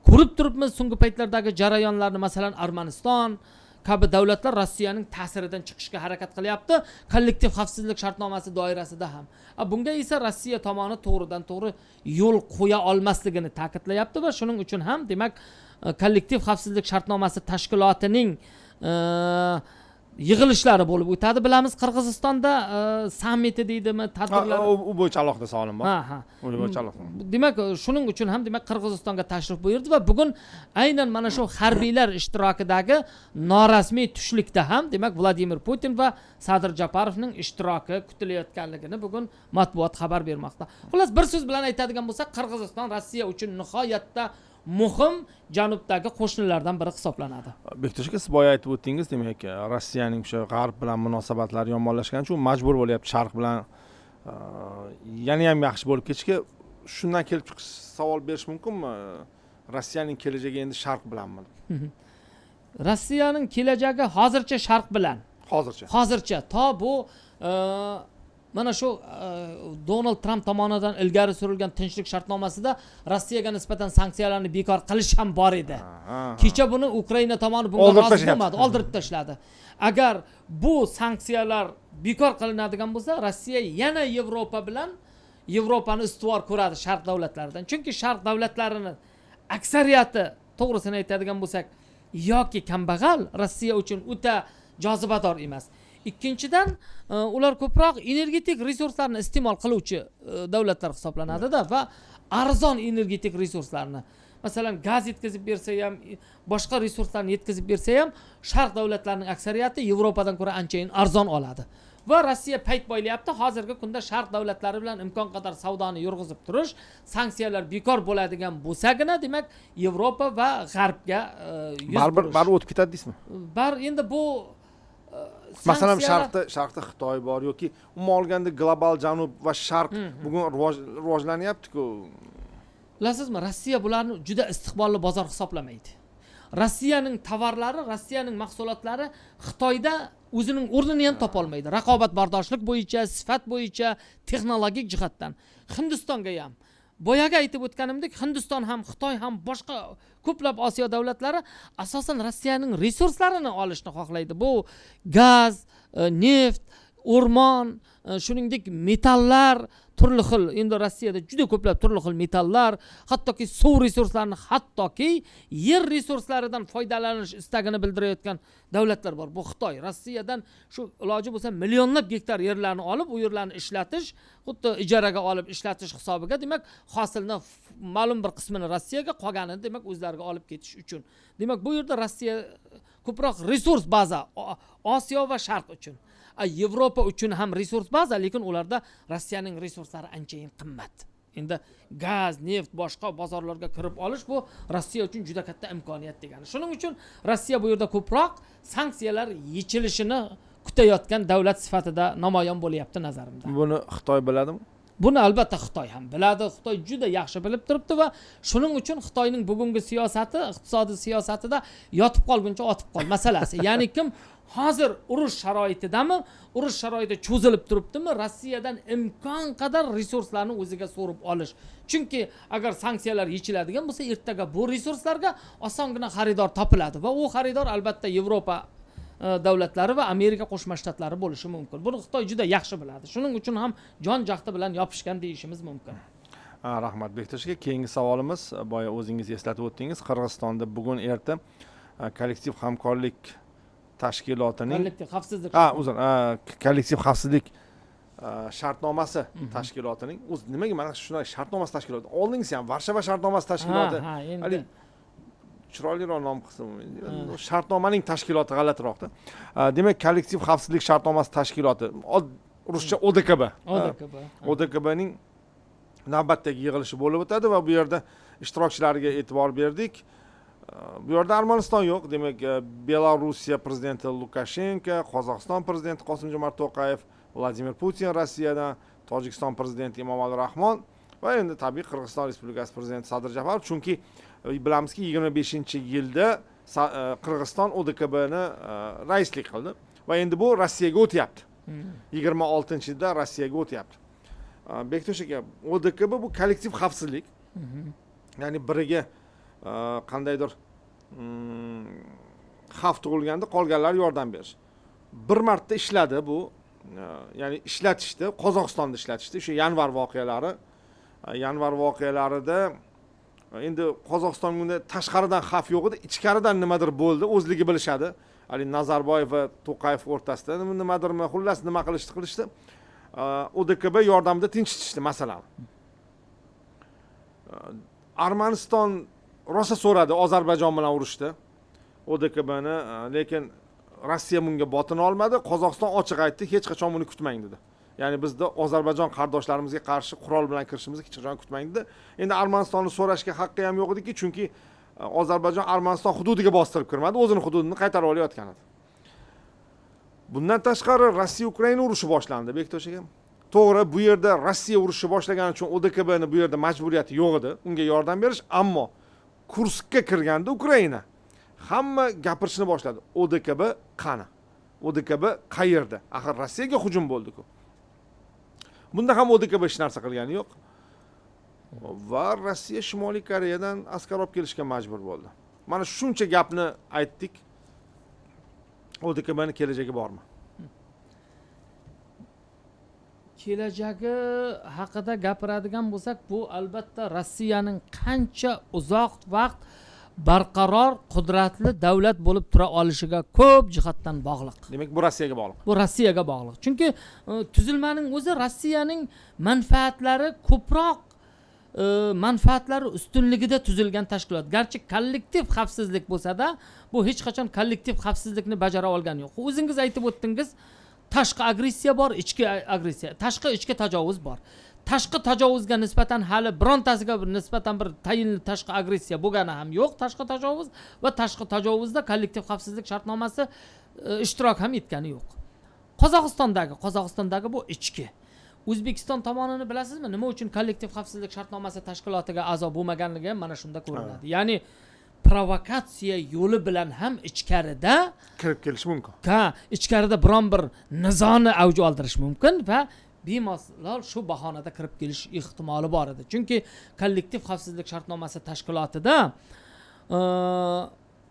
ko'rib turibmiz so'nggi paytlardagi jarayonlarni. Masalan, Armaniston kabi davlatlar Rossiyaning ta'siridan chiqishga harakat qilyapti kollektiv xavfsizlik shartnomasi doirasida ham. Bunga esa Rossiya tomoni to'g'ridan to'g'ri yo'l qo'ya olmasligini ta'kidlayapti. Va shuning uchun ham, demak, kollektiv xavfsizlik shartnomasi tashkilotining yig'ilishlari bo'lib o'tadi, bilamiz, Qirg'izistonda, sammiti deydimi, tadbirlar. U bo'yicha alohida savolim bor. Ha. U bo'yicha alohida. Demak, shuning uchun ham, demak, Qirg'izistonga tashrif buyurdi va bugun aynan mana shu harbiylar ishtirokidagi norasmiy tushlikda ham, demak, Vladimir Putin va Sadir Japarovning ishtiroki kutilayotganligini bugun matbuot xabar bermoqda. Xullas, bir so'z bilan aytadigan bo'lsak, Qirg'iziston Rossiya uchun nihoyatda muhim janubdagi qo'shnilardan biri hisoblanadi. Bektosh aka, siz boya aytib o'tdingiz, demak, Rossiyaning o'sha g'arb bilan munosabatlari yomonlashgani uchun majbur bo'lyapti sharq bilan yana ham yaxshi bo'lib ketishga. Shundan kelib chiqish savol berish mumkinmi, Rossiyaning kelajagi endi sharq bilanmi? Rossiyaning kelajagi hozircha sharq bilan. Hozircha. Hozircha, to bu mana shu Donald Tramp tomonidan ilgari surilgan tinchlik shartnomasida Rossiyaga nisbatan sanksiyalarni bekor qilish ham bor edi. Kecha buni Ukraina tomoni bunga Oldirib rozi tashlayapti. bo'lmadi, oldirib tashladi. Agar bu sanksiyalar bekor qilinadigan bo'lsa, Rossiya yana Yevropa bilan, Yevropani ustuvor ko'radi sharq davlatlaridan. Chunki sharq davlatlarini aksariyati, to'g'risini aytadigan bo'lsak, yoki kambag'al, Rossiya uchun o'ta jozibador emas. Ikkinchidan, ular ko'proq energetik resurslarni iste'mol qiluvchi davlatlar hisoblanadida va arzon energetik resurslarni, masalan, gaz yetkazib bersa ham, boshqa resurslarni yetkazib bersa ham, sharq davlatlarining aksariyati Yevropadan ko'ra anchayin arzon oladi. Va Rossiya payt poylayapti hozirgi kunda sharq davlatlari bilan imkon qadar savdoni yurg'izib turish. Sanksiyalar bekor bo'ladigan bo'lsagina, demak, Yevropa va g'arbga yuz Baribir burish. baribir o'tib ketadi deysizmi? Bar endi bu Masalan, sanksiyalar- sharqda Xitoy bor yoki umuman olganda global janub va sharq bugun rivojlanyapti-ku. Bilasizmi, Rossiya bularni juda istiqbolli bozor hisoplamaydi. Rossiyaning tovarlari, Rossiyaning mahsulotlari Xitoyda o'zining o'rnini ham topolmaydi raqobatbardoshlik bo'yicha, sifat bo'yicha, texnologik jihatdan. Hindistonga ham, boyagi aytib o'tganimdek, Hindiston ham, Xitoy ham, boshqa ko'plab Osiyo davlatlari asosan Rossiyaning resurslarini olishni xohlaydi. Bu gaz, neft. O'rmon, shuningdek metallar, turli xil, endi Rossiyada juda ko'plab turli xil metallar, hattoki suv resurslarini, hattoki yer resurslaridan foydalanish istagini bildirayotgan davlatlar bor. Bu Xitoy Rossiyadan shu iloji bo'lsa millionlab gektar yerlarni olib, u yerlarni ishlatish, xuddi ijaraga olib ishlatish hisobiga, demak, hosilni ma'lum bir qismini Rossiyaga, qolganini demak o'zlariga olib ketish uchun. Demak, bu yerda Rossiya ko'proq resurs baza Osiyo va Sharq uchun. Yevropa uchun ham resurs baza, lekin ularda Rossiyaning resurslari anchayin qimmat. Endi gaz, neft, boshqa bozorlarga kirib olish bu Rossiya uchun juda katta imkoniyat degani. Shuning uchun Rossiya bu yerda ko'proq sanksiyalar yechilishini kutayotgan davlat sifatida namoyon bo'lyapti nazarimda. Buni Xitoy biladimi? Buni albatta Xitoy ham biladi. Xitoy juda yaxshi bilib turibdi va shuning uchun Xitoyning bugungi siyosati, iqtisodiy siyosatida yotib qolguncha otib qol masalasi. Ya'ni kim hozir urush sharoitidami, urush sharoiti cho'zilib turibdimi, Rossiyadan imkon qadar resurslarni o'ziga so'rib olish. Chunki agar sanksiyalar yechiladigan bo'lsa, ertaga bu resurslarga osongina xaridor topiladi va u xaridor albatta Yevropa davlatlari va Amerika Qo'shma Shtatlari bo'lishi mumkin. Buni Xitoy juda yaxshi biladi. Shuning uchun ham jon jahdi bilan yopishgan deyishimiz mumkin. Rahmat, Bektosh aka. Keyingi savolimiz, boya o'zingiz eslatib o'tdingiz, Qirg'izistonda bugun erta kollektiv hamkorlik tashkilotining Kollektiv xavfsizlik. Ha, uzr, kollektiv xavfsizlik shartnomasi tashkilotining o'zi nimaga mana shunday shartnomasi tashkiloti, oldingisi ham Varshava shartnomasi tashkiloti, Ha, endi haligi chiroyliroq nom qilsa, shartnomaning tashkiloti g'alatiroqda. Demak, kollektiv xavfsizlik shartnomasi tashkiloti, ruscha ОДКБ. ОДКБ. ОДКБning navbatdagi yig'ilishi bo'lib o'tadi va bu yerda ishtirokchilarga e'tibor berdik. Bu yerda Armaniston yo'q. Demak, Belorussiya prezidenti Lukashenko, Qozog'iston prezidenti Qosim Jomart To'qayev, Vladimir Putin Rossiyadan, Tojikiston prezidenti Emomali Rahmon va endi tabiiy Qirg'iziston Respublikasi prezidenti Sadir Japarov. Chunki bilamizki, 25-yilda Qirg'iziston ОДКБni raislik qildi va endi bu Rossiyaga o'tyapti. 26-yilda Rossiyaga o'tyapti. Bektosh aka, ОДКБ bu kollektiv xavfsizlik, ya'ni biriga qandaydir xavf tug'ilganda qolganlar yordam berish. Bir marta ishladi bu, ya'ni ishlatishdi, Qozog'istonda ishlatishdi o'sha yanvar voqealari. Yanvar voqealarida endi Qozog'istonga unda tashqaridan xavf yo'q edi, ichkaridan nimadir bo'ldi, o'zligi bilishadi, haligi Nazarboyev va To'qayev o'rtasida nimadirmi, xullas, nima qilishdi, qilishdi, ОДКБ yordamida tinchitishdi masalani. Armaniston rosa so'radi Ozarbayjon bilan urushda ОДКБni, lekin Rossiya bunga botina olmadi. Qozog'iston ochiq aytdi, hech qachon buni kutmang dedi, ya'ni bizda Ozarbayjon qardoshlarimizga qarshi qurol bilan kirishimizni hech qachon kutmang dedi. Endi Armanistonni so'rashga haqqi ham yo'q ediki, chunki Ozarbayjon Armaniston hududiga bostirib kirmadi, o'zini hududini qaytarib olayotgan edi. Bundan tashqari, Rossiya Ukraina urushi boshlandi, Bektosh aka. To'g'ri, bu yerda Rossiya urushni boshlagani uchun ОДКБni bu yerda majburiyati yo'q edi unga yordam berish, ammo Kurskka kirganda Ukraina, hamma gapirishni boshladi: ОДКБ qani, ОДКБ qayerda, axir Rossiyaga hujum bo'ldiku. Bunda ham ОДКБ hech narsa qilgani yo'q va Rossiya Shimoliy Koreyadan askar olib kelishga majbur bo'ldi. Mana shuncha gapni aytdik, ОДКБni kelajagi bormi? Kelajagi haqida gapiradigan bo'lsak, bu albatta Rossiyaning qancha uzoq vaqt barqaror, qudratli davlat bo'lib tura olishiga ko'p jihatdan bog'liq. Demak, bu Rossiyaga bog'liq. Bu Rossiyaga bog'liq, chunki tuzilmaning o'zi Rossiyaning manfaatlari ko'proq, manfaatlari ustunligida tuzilgan tashkilot. Garchi kollektiv xavfsizlik bo'lsada, bu hech qachon kollektiv xavfsizlikni bajara olgani yo'q. O'zingiz aytib o'tdingiz, tashqi agressiya bor, ichki agressiya, tashqi, ichki tajovuz bor. Tashqi tajovuzga nisbatan hali birontasiga bir nisbatan bir tayinli tashqi agressiya bo'lgani ham yo'q, tashqi tajovuz va tashqi tajovuzda kollektiv xavfsizlik shartnomasi ishtirok ham etgani yo'q. Qozog'istondagi bu ichki. O'zbekiston tomonini bilasizmi, nima uchun kollektiv xavfsizlik shartnomasi tashkilotiga a'zo bo'lmaganligi ham mana shunda ko'rinadi. Ya'ni provokatsiya yo'li bilan ham ichkarida kirib kelishi mumkin. Ha, ichkarida biron bir nizoni avj oldirish mumkin va bemalol shu bahonada kirib kelish ehtimoli bor edi. Chunki kollektiv xavfsizlik shartnomasi tashkilotida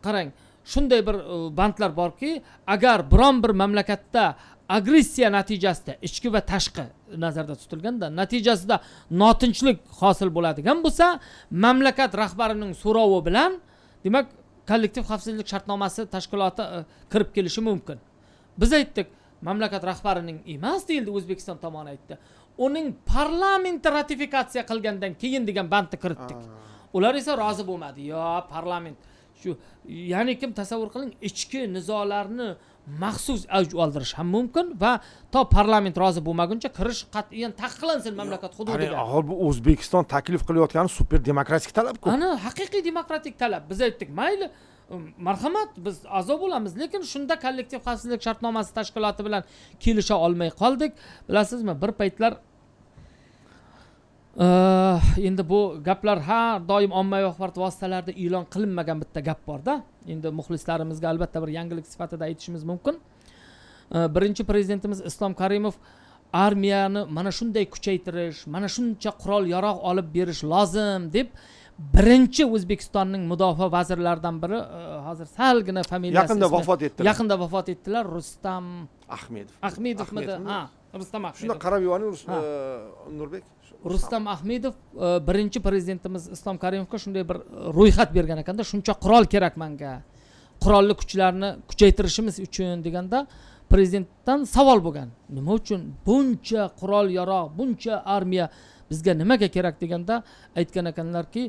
qarang, shunday bir bandlar borki, agar biron bir mamlakatda Agressiya natijasida, ichki va tashqi nazarda tutilganda, natijasida notinchlik hosil bo'ladigan bo'lsa, mamlakat rahbarining so'rovi bilan, demak, kollektiv xavfsizlik shartnomasi tashkiloti kirib kelishi mumkin. Biz aytdik, mamlakat rahbarining emas, deyildi, O'zbekiston tomoni aytdi, uning parlamenti ratifikatsiya qilgandan keyin degan bandni kiritdik. Ular esa rozi bo'lmadi. Yo parlament shu, ya'ni kim, tasavvur qiling, ichki nizolarni maxsus avj oldirish ham mumkin va to parlament rozi bo'lmaguncha kirish qat'iyan taqiqlansin mamlakat Qarang, hududiga. Axir bu O'zbekiston taklif qilayotgani super demokratik talab-ku. Ana, haqiqiy demokratik talab. Biz aytdik, mayli, marhamat, biz a'zo bo'lamiz, lekin shunda kollektiv xavfsizlik shartnomasi tashkiloti bilan kelisha olmay qoldik. Bilasizmi, bir paytlar, endi bu gaplar har doim ommaviy axborot vositalarida e'lon qilinmagan bitta gap borda, endi muxlislarimizga albatta bir yangilik sifatida aytishimiz mumkin. Birinchi prezidentimiz Islom Karimov armiyani mana shunday kuchaytirish, mana shuncha qurol yarog' olib berish lozim deb, birinchi O'zbekistonning mudofaa vazirlaridan biri, hozir salgina familiyasi Yaqinda vafot etdilar. Yaqinda vafot etdilar, Rustam Ahmedov. Ahmedovmidi? Ahmedovmi? Ha, Rustam Shunda Ahmedov. qarab yuboring, Ha. Nurbek. Rustam Ahmedov birinchi prezidentimiz Islom Karimovga shunday bir ro'yxat bergan ekanda, shuncha qurol kerak manga, qurolli kuchlarni kuchaytirishimiz uchun deganda, prezidentdan savol bo'lgan: nima uchun buncha qurol yarog', buncha armiya bizga nimaga kerak deganda, aytgan ekanlarki,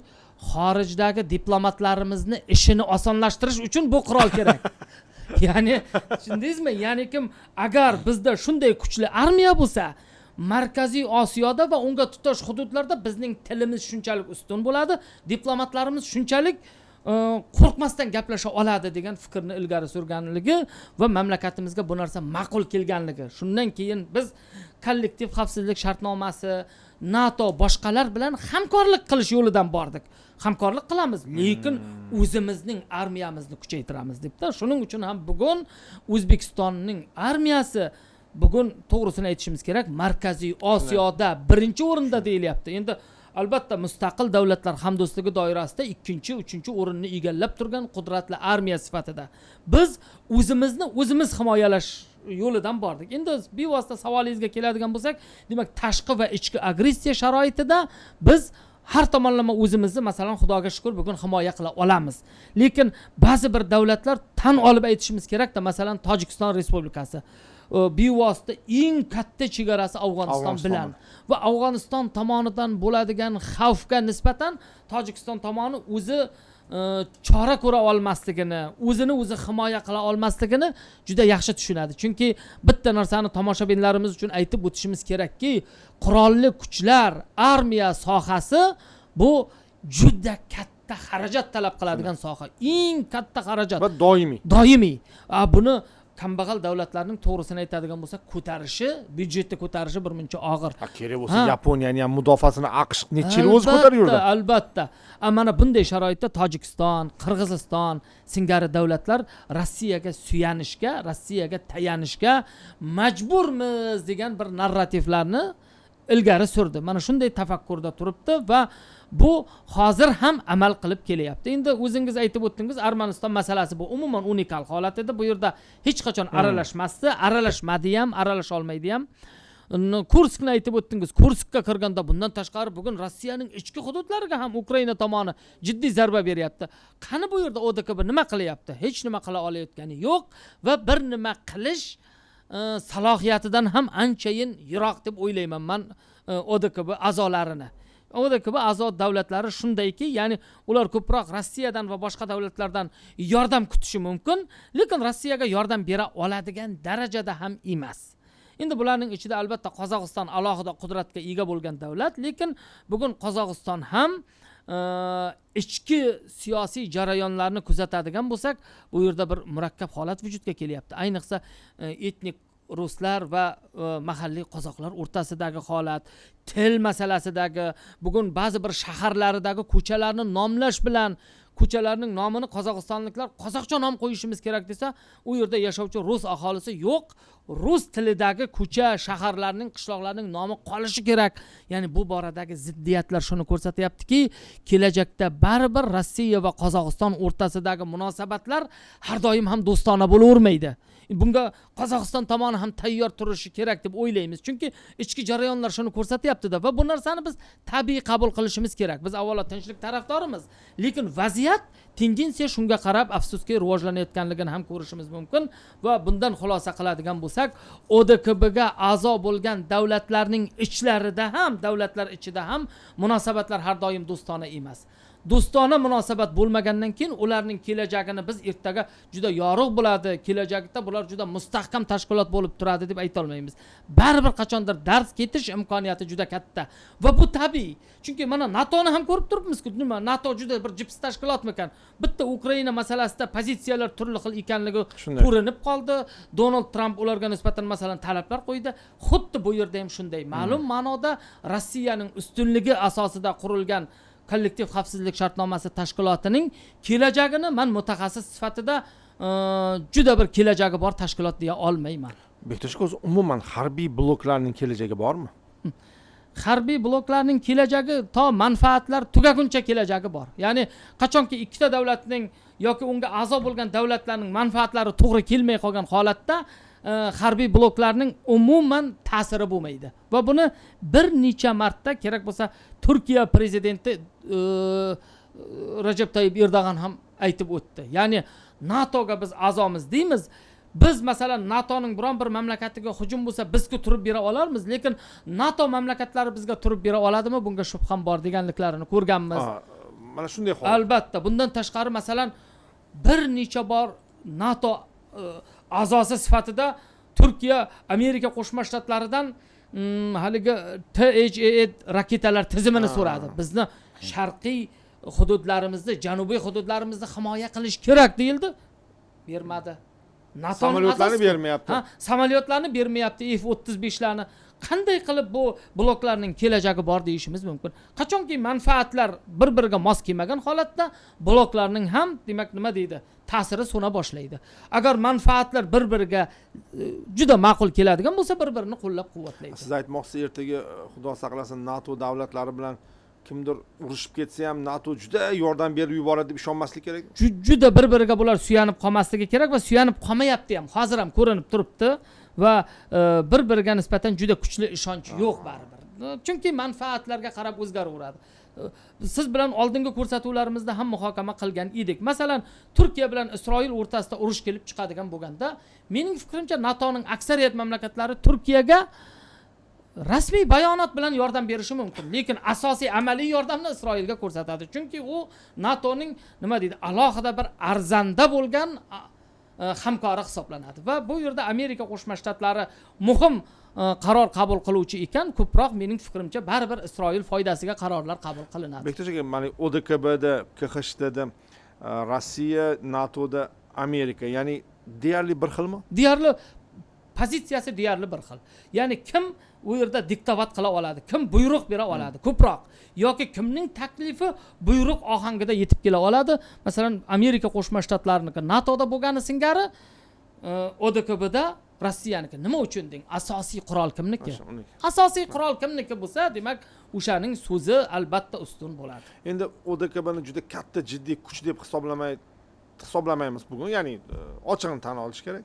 xorijdagi diplomatlarimizni ishini osonlashtirish uchun bu qurol kerak. Ya'ni tushundingizmi, ya'ni kim, agar bizda shunday kuchli armiya bo'lsa, Markaziy Osiyoda va unga tutash hududlarda bizning tilimiz shunchalik ustun bo'ladi, diplomatlarimiz shunchalik qo'rqmasdan gaplasha oladi degan fikrni ilgari surganligi va mamlakatimizga bu narsa ma'qul kelganligi. Shundan keyin biz kollektiv xavfsizlik shartnomasi, NATO, boshqalar bilan hamkorlik qilish yo'lidan bordik. Hamkorlik qilamiz, lekin o'zimizning armiyamizni kuchaytiramiz debda. Shuning uchun ham bugun O'zbekistonning armiyasi, bugun to'g'risini aytishimiz kerak, Markaziy Osiyoda birinchi o'rinda deyilyapti. Endi albatta mustaqil davlatlar hamdo'stligi doirasida ikkinchi, uchinchi o'rinni egallab turgan qudratli armiya sifatida biz o'zimizni o'zimiz himoyalash yo'lidan bordik. Endi bevosita savolingizga keladigan bo'lsak, demak, tashqi va ichki agressiya sharoitida biz har tomonlama o'zimizni, masalan, Xudoga shukur, bugun himoya qila olamiz. Lekin ba'zi bir davlatlar, tan olib aytishimiz kerakda, masalan, Tojikiston Respublikasi bevosita eng katta chegarasi Afg'oniston Afg'oniston bilan va Afg'oniston tomonidan bo'ladigan xavfga nisbatan Tojikiston tomoni o'zi chora ko'ra olmasligini, o'zini o'zi himoya qila olmasligini juda yaxshi tushunadi. Chunki bitta narsani tomoshabinlarimiz uchun aytib o'tishimiz kerakki, qurolli kuchlar, armiya sohasi bu juda katta xarajat talab qiladigan soha, eng katta xarajat va doimiy. Doimiy. Buni kambag'al davlatlarning, to'g'risini aytadigan bo'lsak, ko'tarishi, byudjetni ko'tarishi birmuncha og'ir. Ha, kerak bo'lsa, Ha. Yaponiyani ham mudofaasini AQSh necha yil o'zi ko'tarib yurdi. Albatta. Mana bunday sharoitda Tojikiston, Qirg'iziston singari davlatlar Rossiyaga suyanishga, Rossiyaga tayanishga majburmiz degan bir narrativlarni ilgari surdi. Mana shunday tafakkurda turibdi va bu hozir ham amal qilib kelyapti. Endi o'zingiz aytib o'tdingiz, Armaniston masalasi bu umuman unikal holat edi. Bu yerda hech qachon aralashmasdi, aralashmadi ham, aralasha olmaydi ham. Kurskni aytib o'tdingiz. Kurskka kirganda, bundan tashqari, bugun Rossiyaning ichki hududlariga ham Ukraina tomoni jiddiy zarba beryapti. Qani, bu yerda ODKB nima qilyapti? Hech nima qila olayotgani yo'q va bir nima qilish salohiyatidan ham anchayin yiroq deb o'ylayman man ODKB a'zolarini. ODKB a'zo davlatlari shundayki, ya'ni ular ko'proq Rossiyadan va boshqa davlatlardan yordam kutishi mumkin, lekin Rossiyaga yordam bera oladigan darajada ham emas. Endi bularning ichida albatta Qozog'iston alohida qudratga ega bo'lgan davlat, lekin bugun Qozog'iston ham ichki siyosiy jarayonlarni kuzatadigan bo'lsak, bu yerda bir murakkab holat vujudga kelyapti. Ayniqsa etnik ruslar va mahalliy qozoqlar o'rtasidagi holat, til masalasidagi, bugun ba'zi bir shaharlaridagi ko'chalarni nomlash bilan, ko'chalarning nomini qozog'istonliklar qozoqcha nom qo'yishimiz kerak desa, u yerda yashovchi rus aholisi yo'q. Rus tilidagi ko'cha, shaharlarning, qishloqlarning nomi qolishi kerak. Ya'ni bu boradagi ziddiyatlar shuni ko'rsatyaptiki, kelajakda baribir Rossiya va Qozog'iston o'rtasidagi munosabatlar har doim ham do'stona bo'lavermaydi. Bunga Qozog'iston tomoni ham tayyor turishi kerak deb o'ylaymiz, chunki ichki jarayonlar shuni ko'rsatyaptida va bu narsani biz tabiiy qabul qilishimiz kerak. Biz avvalo tinchlik tarafdorimiz, lekin vaziyat, tendensiya shunga qarab, afsuski, rivojlanayotganligini ham ko'rishimiz mumkin. Va bundan xulosa qiladigan bo'lsak, ODKBga a'zo bo'lgan davlatlarning ichlarida ham, davlatlar ichida ham munosabatlar har doim do'stona emas. Do'stona munosabat bo'lmagandan keyin ularning kelajagini biz ertaga juda yorug' bo'ladi, kelajakda bular juda mustahkam tashkilot bo'lib turadi deb aytolmaymiz. Baribir qachondir darz ketish imkoniyati juda katta va bu tabiiy, chunki mana NATOni ham ko'rib turibmizku. Nima, NATO juda bir jips tashkilotmikan? Bitta Ukraina masalasida pozitsiyalar turli xil ekanligi ko'rinib qoldi. Donald Tramp ularga nisbatan, masalan, talablar qo'ydi. Xuddi bu yerda ham shunday, ma'lum ma'noda Rossiyaning ustunligi asosida qurilgan Kollektiv xavfsizlik shartnomasi tashkilotining kelajagini man mutaxassis sifatida juda bir kelajagi bor tashkilot deya olmayman. Bektosh aka, o'zi umuman harbiy bloklarning kelajagi bormi? Harbiy bloklarning kelajagi to manfaatlar tugaguncha kelajagi bor. Ya'ni qachonki ikkita davlatning yoki unga a'zo bo'lgan davlatlarning manfaatlari to'g'ri kelmay qolgan holatda harbiy bloklarning umuman ta'siri bo'lmaydi. Va buni bir necha marta, kerak bo'lsa, Turkiya prezidenti Rajab Tayyip Erdo'g'an ham aytib o'tdi. Ya'ni NATOga biz a'zomiz deymiz, biz, masalan, NATOning biron bir mamlakatiga hujum bo'lsa, bizku turib bera olarmiz, lekin NATO mamlakatlari bizga turib bera oladimi, bunga shubham bor deganliklarini ko'rganmiz. Mana shunday holat. Albatta, bundan tashqari, masalan, bir necha bor NATO a'zosi sifatida Turkiya Amerika Qo'shma Shtatlaridan haligi THAAD raketalar tizimini so'radi. Bizni sharqiy hududlarimizni, janubiy hududlarimizni himoya qilish kerak deyildi, bermadi. NATOning Samolyotlarni a'zosi-ku. bermayapti. Ha, samolyotlarni bermayapti, F-35larni. Qanday qilib bu bloklarning kelajagi bor deyishimiz mumkin? Qachonki manfaatlar bir biriga mos kelmagan holatda bloklarning ham, demak, nima deydi, ta'siri so'na boshlaydi. Agar manfaatlar bir biriga juda ma'qul keladigan bo'lsa, bir birini qo'llab quvvatlaydi. Siz aytmoqchisiz, ertaga xudo saqlasin, NATO davlatlari bilan kimdir urushib ketsa ham, NATO juda yordam berib yuboradi deb ishonmaslik kerak. Juda bir biriga bular suyanib qolmasligi kerak va suyanib qolmayapti ham, hozir ham ko'rinib turibdi. Va bir biriga nisbatan juda kuchli ishonch yo'q baribir, chunki manfaatlarga qarab o'zgaraveradi. Siz bilan oldingi ko'rsatuvlarimizda ham muhokama qilgan edik. Masalan, Turkiya bilan Isroil o'rtasida urush kelib chiqadigan bo'lganda, mening fikrimcha, NATOning aksariyat mamlakatlari Turkiyaga rasmiy bayonot bilan yordam berishi mumkin, lekin asosiy amaliy yordamni Isroilga ko'rsatadi, chunki u NATOning, nima deydi, alohida bir arzanda bo'lgan hamkori hisoblanadi. Va bu yerda Amerika Qo'shma Shtatlari muhim qaror qabul qiluvchi ekan, ko'proq, mening fikrimcha, baribir Isroil foydasiga qarorlar qabul qilinadi. Bektosh aka, mana ODKBda, KXSHDda Rossiya, NATOda Amerika, ya'ni deyarli bir xilmi? Deyarli, pozitsiyasi deyarli bir xil. Ya'ni kim u yerda диктовать qila oladi, kim buyruq bera oladi ko'proq yoki kimning taklifi buyruq ohangida yetib kela oladi? Masalan, Amerika Qo'shma Shtatlariniki NATOda bo'lgani singari ODKBda Rossiyaniki. Nima uchun deng, asosiy qurol kimniki? O'sha uniki. Asosiy qurol kimniki bo'lsa, demak, o'shaning so'zi albatta ustun bo'ladi. Endi ODKBni juda katta, jiddiy kuch deb hisoblamaymiz bugun, ya'ni ochig'ini tan olish kerak.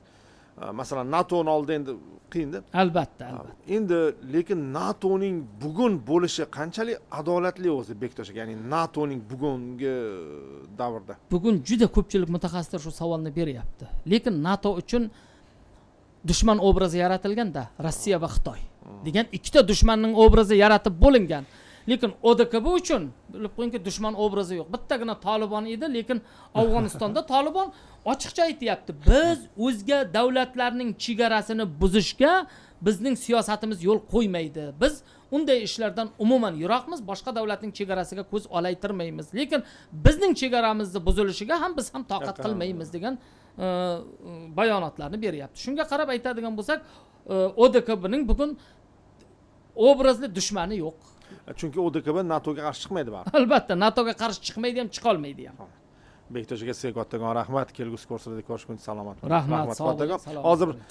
Masalan, NATOni oldida endi qiyinda. Albatta, albatta. Endi lekin NATOning bugun bo'lishi qanchalik adolatli o'zi, Bektosh aka, ya'ni NATOning bugungi davrda? Bugun juda ko'pchilik mutaxassislar shu savolni beryapti, lekin NATO uchun dushman obrazi yaratilganda, Rossiya va Xitoy degan ikkita dushmanning obrazi yaratib bo'lingan. Lekin ODKB uchun, bilib qo'yingki, dushman obrazi yo'q, bittagina Tolibon edi. Lekin Afg'onistonda Tolibon ochiqcha aytyapti: biz o'zga davlatlarning chegarasini buzishga bizning siyosatimiz yo'l qo'ymaydi, biz unday ishlardan umuman yiroqmiz, boshqa davlatning chegarasiga ko'z olaytirmaymiz, lekin bizning chegaramizni buzilishiga ham biz ham toqat qilmaymiz degan bayonotlarni beryapti. Shunga qarab aytadigan bo'lsak, ODKBning bugun obrazli dushmani yo'q. Chunki ODKB NATOga qarshi chiqmaydi baribir. Albatta, NATOga qarshi chiqmaydi ham, chiqolmaydi ham. Bektosh aka, sizga kattakon rahmat. Kelgusi ko'rsatuvda ko'rishguncha salomat bo'ling. Rahmat, sog' bo'ling, kattakon. Salomat Hozir bo'ling.